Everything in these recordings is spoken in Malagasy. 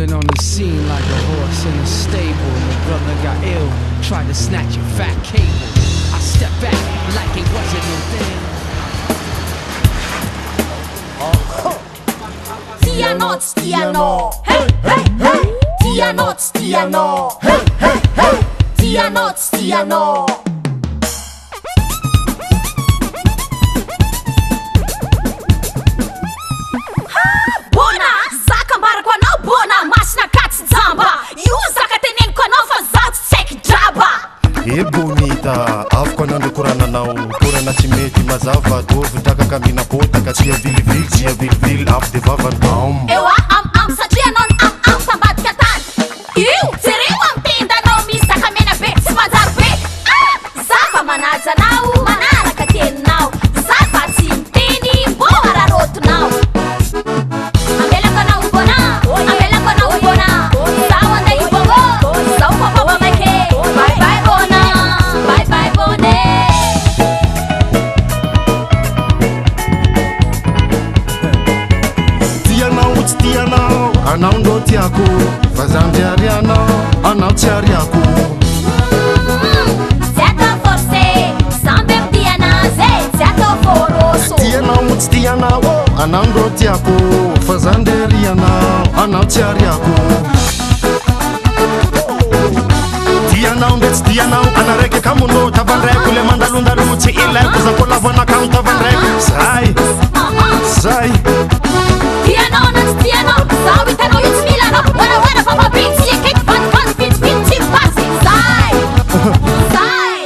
Been on the scene like a horse in a stable. And the brother got ill, tried to snatch a fat cable. I stepped back like it wasn't no thing. Tianao tsy tianao, hey hey hey. Tianao tsy tianao, hey hey hey. Tianao tsy tianao. Bona, zaka ambarako anao bona, masina ka tsy jamba. Io zaka teneniko anao fa zaho tsy tsaiky draba. E bonita, avoko anandro korananao. Korana tsy mety mazava dovy drakaka minapotaka. Tsy avilivily, tsy avilivily, avy de vavany am. Ewa am am satria anao ny am am tambadika tany. Io jereo am tendanao misy zaka mena be tsy manjary be. Ah! Za fa manaja anao, manaraka teninao. Za fa tsy miteny mbô araraotinao. Amelako anao ho bona, amelako anao ho bona. Zaho andeha hibôgô, zaho fa papa maike. Bye bye bona, bye bye bone. Tianao tsy tianao, anao ndrô tiako. Fa za ndry arianao, anao tsy ariako. Tsy atao forcé, samby mitia anazy e, tsy atao fôrôso. Tianao tsy tianao, anao ndrô tiako. Fa za ndry arianao, anao tsy ariako. Tianao ndre tsy tianao, anaraiky kamonô tavandraiko. Le mandalondalo tsy ilaiko, za koa lavo anakamo tavandraiko. Zay, zay. Tianao na tsy tianao, zaho hitanao io tsy mila anao. Warawana fa mampitsy, tsy ekeko vandivandy, fitsifitsy tsy mipasy. Zay, zay.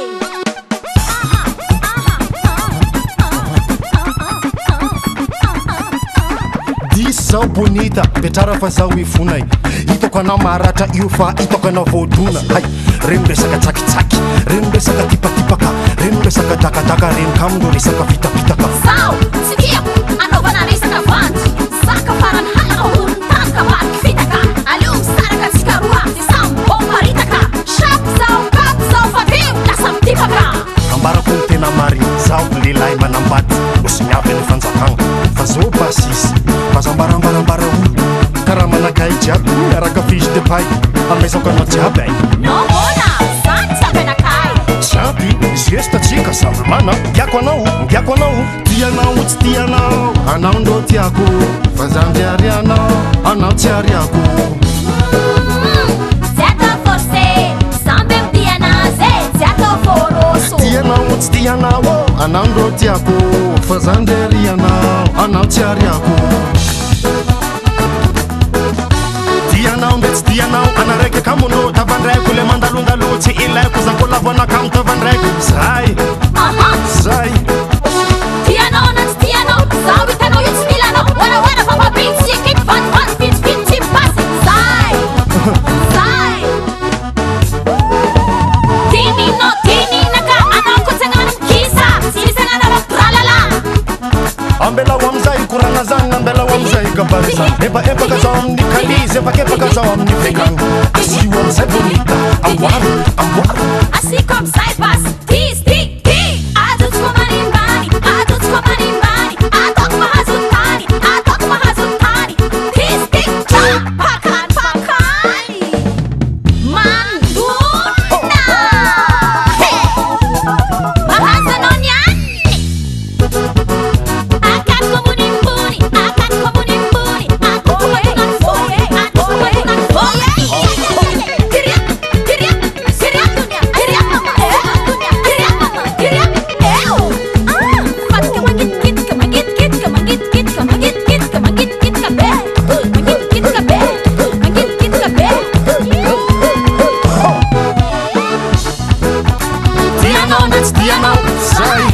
Diso zao bonita, petrara fa zaho ifonay. Hitako anao maratra io fa hitako anao voadona. Hay, reny resaka tsakitsaky, reny resaka tipatipaka, reny resaka dakadaka, reny kamondro resaka fitapitaka. Zaho tsy tiako anaovana resaka vandy. Zaka farany halako orony tany ka mariky fitaka. Aleo misaraka tsika roa de samy bomparitaka. Shap zaho, kap zaho fa teo lasa mitipaka. Ambarako ny tena marina, zaho lehilahy manambady, osiniavy ny fanjakana. Fa zao basisy, bazambarambarambara olo. Karaha manakay jiaby, miaraka fiche de paille. Amezako anao jiaby ay. No bona, zany tsy ampy anakay. Jiaby, geste tsika samby mana. Ngiako anao, ngiako anao. Tianao tsy tianao, anao ndrô tiako. Fa za ndry arianao, anao tsy ariako. Tsy atao forcé, samby mitia anazy e, tsy atao fôrôso. Tianao tsy tianao, anao ndrô tiako. Fa za ndry arianao, anao tsy ariako. Tianao ndre tsy tianao, anaraiky kamonô tavandraiko. Le mandalondalo tsy ilaiko, za koa lavo anakamo tavandraiko. Zay, Aha. zay. Tianao na tsy tianao, zaho hitanao io tsy mila anao. Warawana fa mampitsy, tsy ekeko vandivandy, fitsifitsy tsy mipasy. Zay, zay. Tininao, tininaka, anao koa tsy hagnano mikisa. Tsy misy hagnano tralalà. Ambelao amizay korana zany, ambelao amizay kabary zany. Epaepaka zao amin'ny kalizy, epakepaka zao amin'ny vekagna. Asio amizay bonita, amboaro, amboaro. Asiko amizay basy, ty ty ty. Ajotsoko ambanimbany, ajotsoko ambanimbany. Ataoko mahazo tany, ataoko mahazo tany. Ty ty tra, pakany pakany. Mandona. Hey! Mahazo anao niany. Akatoko ambonimbony, akatoko ambonimbony. Ataoko mahatonga ny fo, ataoko mahatonga ny fo. Tiria, tiria, tiria, tiria, tiria, tiria, eo. Ah, fatika mangitikitika, mangitikitika, mangitikitika, mangitikitika, mangitikitika be. Mangitikitika be, mangitikitika be. Tianao ndre tsy tianao, zay.